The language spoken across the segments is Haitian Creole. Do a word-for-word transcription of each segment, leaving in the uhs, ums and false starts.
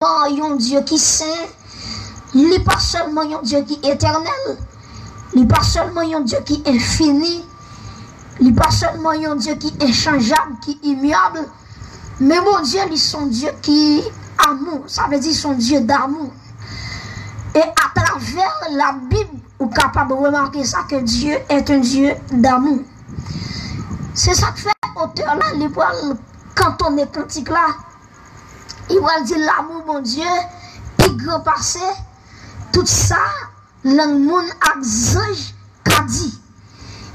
sèlman yon Dye ki sen, li pa sèlman yon Dye ki etènèl, li pa sèlman yon Dye ki enfini, li pa sèlman yon Dye ki enchanjab, ki imyab, men Bondye, li se yon Dye ki amou, sa vle di se yon Dye damou. E atravè Labib, ou kapab remake sa, ke Dye est un Dieu d'amour. Se sa k fè otè la, li pral kantonnen kantik la, li pral di lamou Bondye pi gran pase tout sa lang moun ak zanj ka di.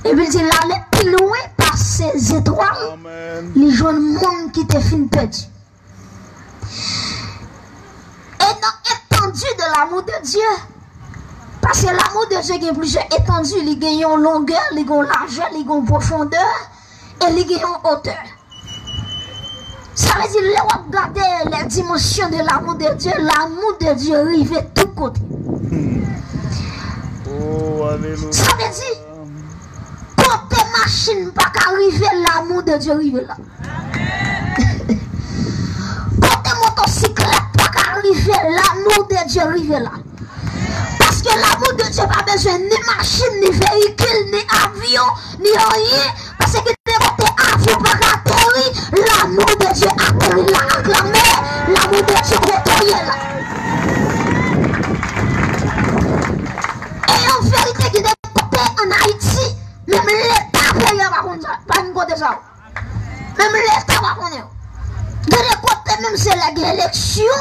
Epi l di l ale pi lwen pase zetwal, li jwenn moun ki te fin pèdi. E nan etandi de l'amour de Dieu, paske l'amour de Dieu gen plizyè etandi, li gen yon longè, li gen yon lajè, li gen yon pwofondè, e li gen yon otè. Sa vle di, lè w ap gade les dimensions de l'amour de Dieu, l'amour de Dieu rive tout kote. Oh, alelouya. Sa vle di, kote machin pa ka rive, l'amour de Dieu rive la. Kote motosiklèt pa ka rive, l'amour de Dieu rive la. Paske l'amour de Dieu pa bezwen ni machin, ni veyikil, ni avyon, ni anyen. Paske gen kote avyon pa ka ateri, l'amour de Dieu ateri la ak lanmè, l'amour de Dieu kote w ye la. E an verite, gen de kote ann Ayiti, menm Leta peyi a pa konn sa, pa konn kote sa. Menm Leta pa konnen yo. Gen de kote menm se lè gen eleksyon,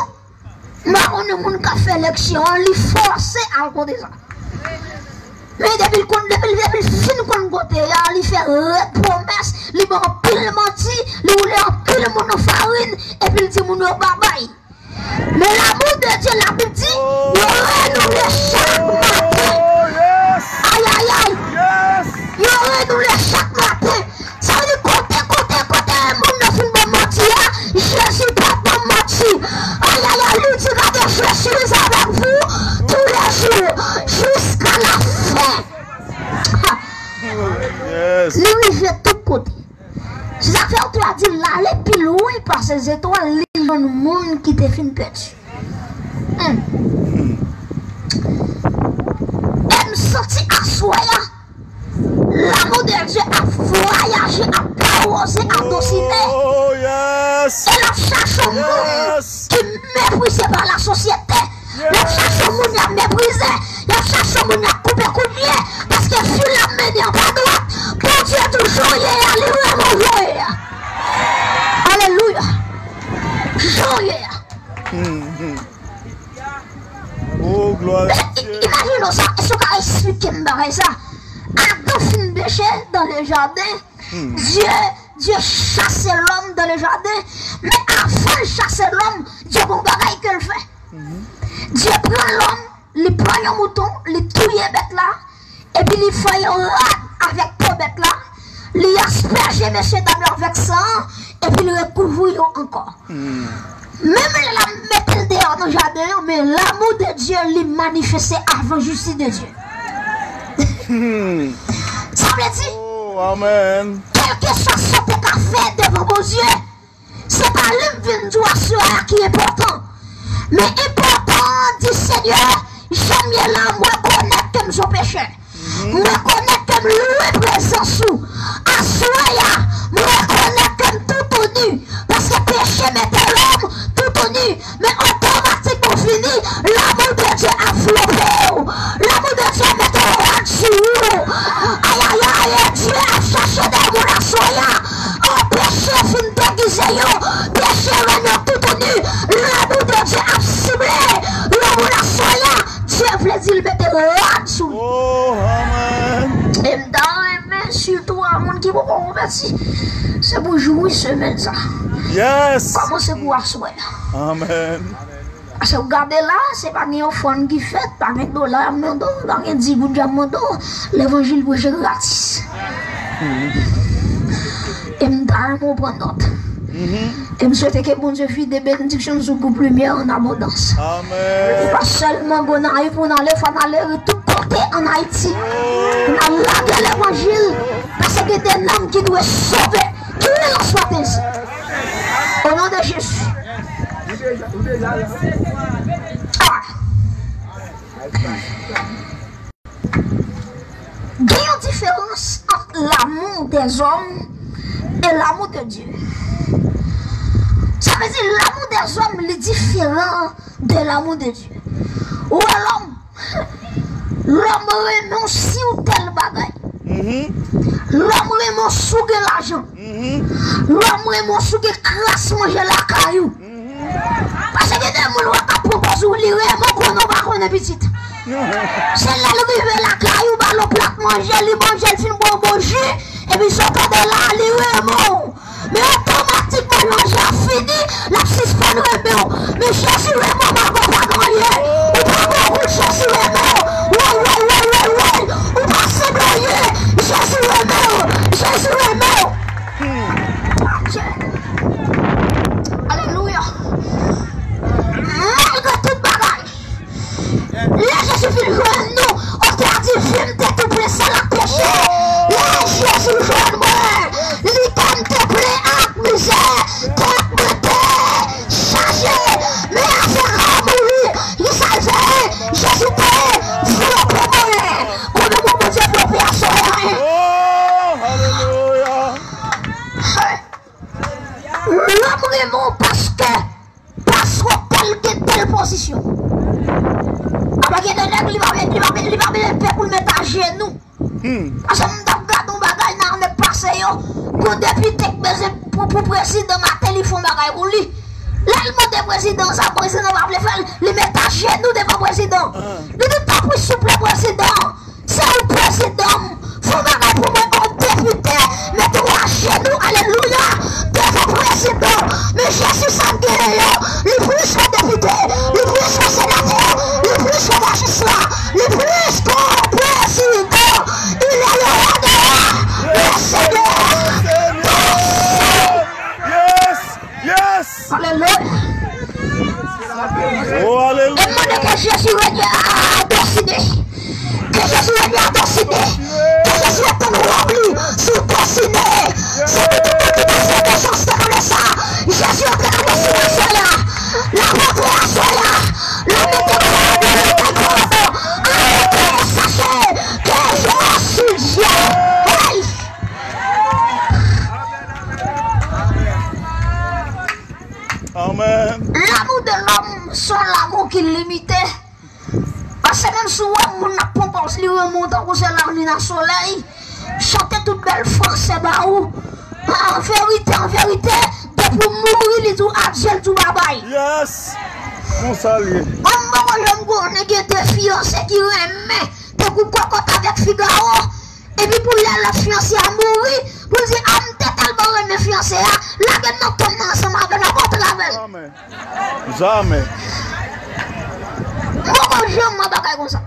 m pa konnen moun k ap fè eleksyon an, li fòse al kote sa. Men depi l konn, depi l, depi l fin konn kote a, li fè rèd pwomès, li bay anpil manti, li woule anpil moun nan farin, epi l di moun yo babay. Men l'amour de Dieu, Labib di, yo renouvle chak maten. Ayayay! Yo renouvle chak maten. Sa vle di kote, kote, kote moun nan fin ban manti a, Jezi p ap ban manti. Ayayay, li di, gade, je suis avec vous tous les jours, jusqu'à la fin. Li rive tout kote. Se sa k fè otè a di l ale pi lwen pase zetwal, li jwenn moun ki te fin pèdi. Hmm. E m santi aswè a, l'amour de Dieu ap vwayaje, ap pawòze, ap dosine. E l ap chache yon moun ki meprize pa lasosyete. Y ap chache moun y ap meprize. Y ap chache moun y ap koupe kout pye. Paske fi l ap mennen an pa dwat. Bondye di w jan w ye a, li vrèman jan w ye a. Alelouya. Jan w ye a. Oh, gloire à Dieu. Imajine w sa, èske w ka esplike m bagay sa? Adan fin peche dans le jardin. Dieu, Dieu chasse l'homme dans le jardin. Men avan l chase lòm, Dieu gon bagay ke l fè. Dieu pran lòm, li pran yon mouton, li touye bèt la, epi li fè yon rad avèk po bèt la, li aspèje mesye dam yo avèk san an, epi li rekouvri yo ankò. Menm lè l ap mete l deyò nan jaden an, men l'amour de Dieu li manifeste avan jistis de Dieu. Sa vle di, kèlkeswa sa w te ka fè devan Bondye, se pa li m vin di w aswè a ki enpòtan. Men enpòtan an di, Senyè, jan m ye la, m rekonèt ke m se yon pechè. M rekonèt ke m lwen prezans ou. Aswè a, m rekonèt ke m toutouni. Paske peche mete lòm toutouni. Men otomatikman w fini, l'amour de Dieu ap flanbe w. L'amour de Dieu mete rad sou ou. Ayayay, Dye ap chache de moun aswè a. O, peche fin degize yo. Peche rann yo toutouni. L'amour de Dieu ap sible yon moun aswè a. Dye vle di l mete rad sou li. Oh, amen. E m ta renmen sitou a moun ki poko konvèti, se pou jwi semèn sa. Yes. Kòmanse pou aswè a. Amen. Paske w gade la, se pa gen ofrann ki fèt, pa gen dola y ap mande w, pa gen dis goud y ap mande w. Levanjil preche gratis. E m ta renmen w pran nòt. E m swete ke Bondye vide benediksyon l sou gwoup Limyè an abondans. Amen. Pa sèlman Gonayiv pou n ale, fò n ale tout kote ann Ayiti. Pou n al lage levanjil, paske gen de nanm ki dwe sove. Ki lè l swa tezi. O non de Jezi. Ah. Gen yon diferans ant l'amour des hommes et l'amour de Dieu. Sa vle di, l'amour des hommes, li diferan de l'amour de Dieu. Ou wè lòm, lòm renmen w si w tèl bagay. Lòm renmen w si w gen lajan. Lòm renmen w si w gen kras manje lakay ou. Paske gen de moun w ap pran pòz ou, li renmen w konnen w pa konnen pitit. Se lè l rive lakay ou, ba l yon plat manje, li manje, l fin bwè yon bon ji, epi sa pandan la, li renmen w. Men otomatikman, manje a fini, l ap sispann renmen w. Men Jezi renmen w, malgre w pa gen anyen. Ou pa gen anyen, Jezi renmen w. Woy, woy, woy, woy, woy. Ou pa sanble anyen. Jezi renmen w. Jezi renmen w. Adye. Alelouya. Malgre tout bagay, lè Jezi vin jwenn nou, otè a di, vi m te tou plen sal ak peche. Lè Jezi jwenn mwen, li te m te plen ak mizè, tèt mwen te chaje. Men avèk lanmou li, li salve. Jezi te vlope mwen. Konbyen moun Bondye vlope aswè a? Oh, alelouya. Lòm renmen w paske Paske w tèl gen tèl pozisyon. Apa gen de nèg li pa, li pa, li pa bezwen pè pou l met ajenou. Paske m t ap gade yon bagay nan nèg pase yo, gon depite k bezwen pou, pou prezidan Martelly fè yon bagay pou li. Lè l mande prezidan sa, prezidan pa vle fè l, li met ajenou devan prezidan. Li di, tanpri, souple, prezidan. Se ou prezidan m. Fè yon bagay pou mwen, yon depite mete w ajenou, alelouya, devan prezidan. Men Jezi sa l genyen yo, li plis ke depite, li plis ke senatè, li plis ke majistra, li plis ke prezidan. Il est le roi des rois, le Seigneur des seigneurs. Yes! Yes! Alelouya. Oh, alelouya. E mande ke Jezi renye a, a, a destine. Ke Jezi renye a destine. Ke Jezi etann wòb li sou destine. Se pitit mwen ki pase de chans te konnen sa. Jezi antre nan destine aswè a. L ap antre aswè a. L ap mete kò nou nan kay kò nou. Arete e sache ke Jezi Dye. Hey! Amèn. Lanmou de lòm se yon lanmou ki limite. Paske menm si w wè moun ap pran pòz li renmen w tankou se lalin ak solèy, chante tout bèl fransè ba ou. An verite, an verite, depi w mouri, li di w adye, l di w babay. Yes. Konsa l ye. Mwen, m poko janm konnen gen de fiyanse ki renmen tankou kòkòt avèk figawo. Epi pou lè lòt fiyanse a mouri, pou l di, a, m te tèlman renmen fiyanse a, lage m nan tonm nan ansanm avè l, ankò travèl. Jamè. Jamè. M poko janm wè bagay konsa.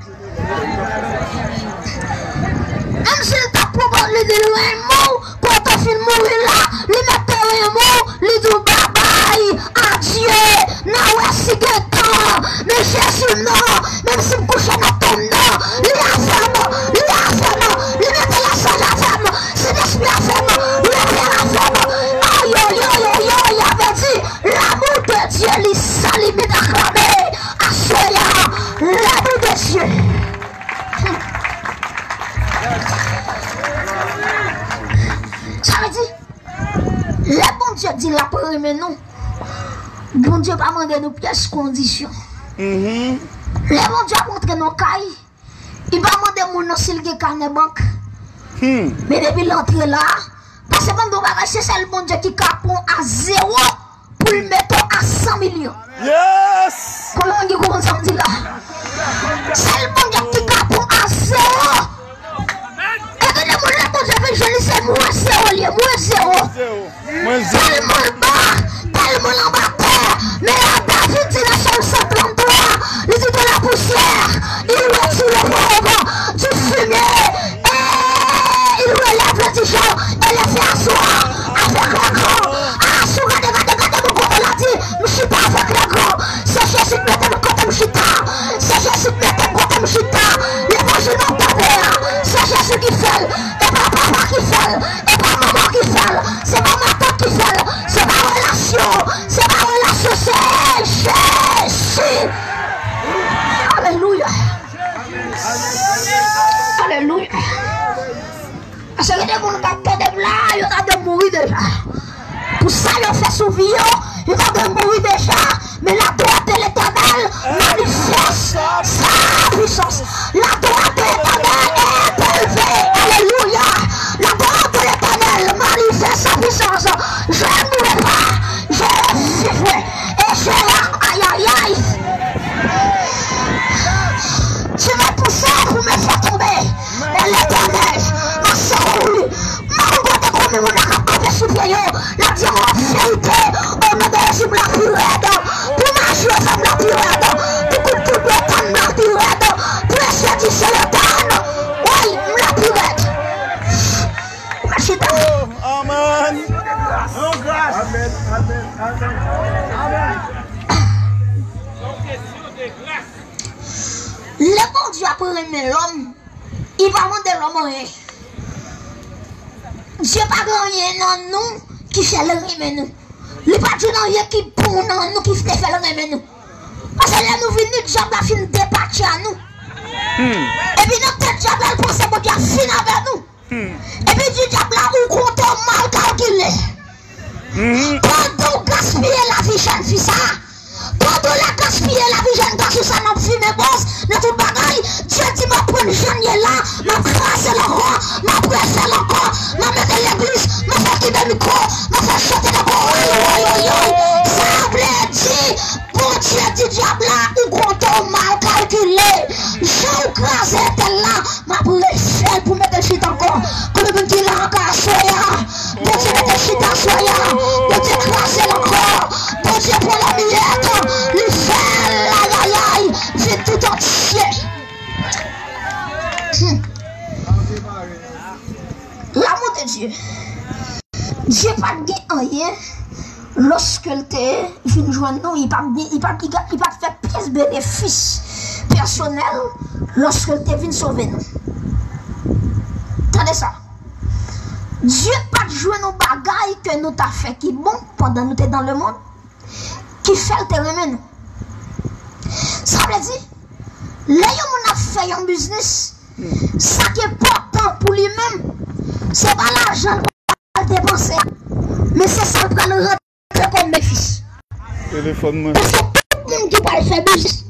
Menm si l t ap pran pòz li di l renmen w, kote w fin mouri la, li mèt te renmen w, li di w babay, adye, n a wè si gen tan, men Jezi non, menm si m kouche nan tonm nan, li avè m, li avè m, li mete lachanj avè m, Sentespri avè m, Lepè avè m, ayoyoyoyoy, avèti, l'amour de Dieu li san limit, aklame, aswè a, l'amour de Dieu. Sa vle di, lè Bondye di l ap renmen nou, Bondye pa mande nou pyès kondisyon. Lè Bondye ap rantre nan kay, li pa mande moun nan si l gen kanè bank. Men depi l antre la, paske ban m di w bagay, se sèl Bondye ki ka pran a zewo pou l mete w a san milyon. Yes! Konbyen moun ki konprann sa m di la? Sèl Bondye ki ka pran a zewo. E gen de moun lè Bondye vin jwenn li, se mwens zewo l ye, mwens zewo. Mwens zewo. Tèlman l ba, tèlman l anba tè, men la David di nan Sòm san tranntwa, li di de la poussière, il retire l'ombre du fumier, et il relève l'indigent, et le fait asseoir avec les grands. A, si w gade, gade, gade bò kote l ap di, m chita avèk lè gran. Moun k ap tande m la, yo ta dwe mouri deja. Pou sa yo fè sou vi yo, yo ta dwe mouri deja. Men la droit de l'Éternel manifeste sa puissance. La droite de l'Éternel est élevée. Alléluia. La droite de l'Éternel manifeste sa puissance. Je ne mourrai pas. Je ressusciterai. Et je, aïe, aïe, aïe. Tu vas pousser pour me faire tomber. Oh, l'Éternel, ma soeur, m ap konprann kòman moun nan k ap kanpe sou pye yo. L ap di, an verite, o non de Jezi, m la pi rèd. Pou maji yo fè m la pi rèd. Pou kout kout bò tann m la pi rèd. Pou lespri di se yo tann. Wi, m la pi rèd. Ou ka chita. Amen. Amen, amen, amen. Lè Bondye ap renmen lòm, li pa mande lòm anyen. Dye pa gen anyen nan nou ki fè l renmen nou. Li pa gen anyen ki bon nan nou ki te fè l renmen nou. Paske lè nou vini, dyab la fin depatche a nou. Epi nan tèt dyab la, l panse Bondye ap fin avè nou. Epi di dyab la, ou konte w mal kalkile. Pandan w gaspiye lavi jèn fi sa, pandan w gaspiye lavi jèn gason sa nan fimen bòz, nan tout bagay, Dye di, m ap pran l jan l ye la, m ap kraze l ankò, m ap refè l ankò, m ap mete legliz, m ap fè kite mikwo, m ap fè chante ankò, woy, woy, woy, woy. Sa vle di, Bondye di dyab la, ou konte w mal kalkile. Jan w kraze etèn la, m ap refè l pou mete l chita ankò. Konbyen moun ki la ankò aswè a? Bondye mete l chita aswè a. Bondye kraze l ankò. Bondye pran lamiyèt, li fè l ayayay, vin tout antye. Hmm. L'amour de Dieu. Dye pa t gen anyen lòske l te vin jwenn nou, li pa t gen, li pa t, li pa t fè pyès benefis pèsonèl lòske l te vin sove nou. Tande sa. Dye pa t jwenn yon bagay ke nou ta fè ki bon pandan nou te dans le monde ki fè l te renmen nou. Sa vle di, lè yon moun ap fè yon biznis, sa ki enpòtan pou li menm, se pa lajan l pral depanse a, men se sa l pral rantre kòm benefis. Telefòn mwen. Paske tout moun ki pral fè biznis,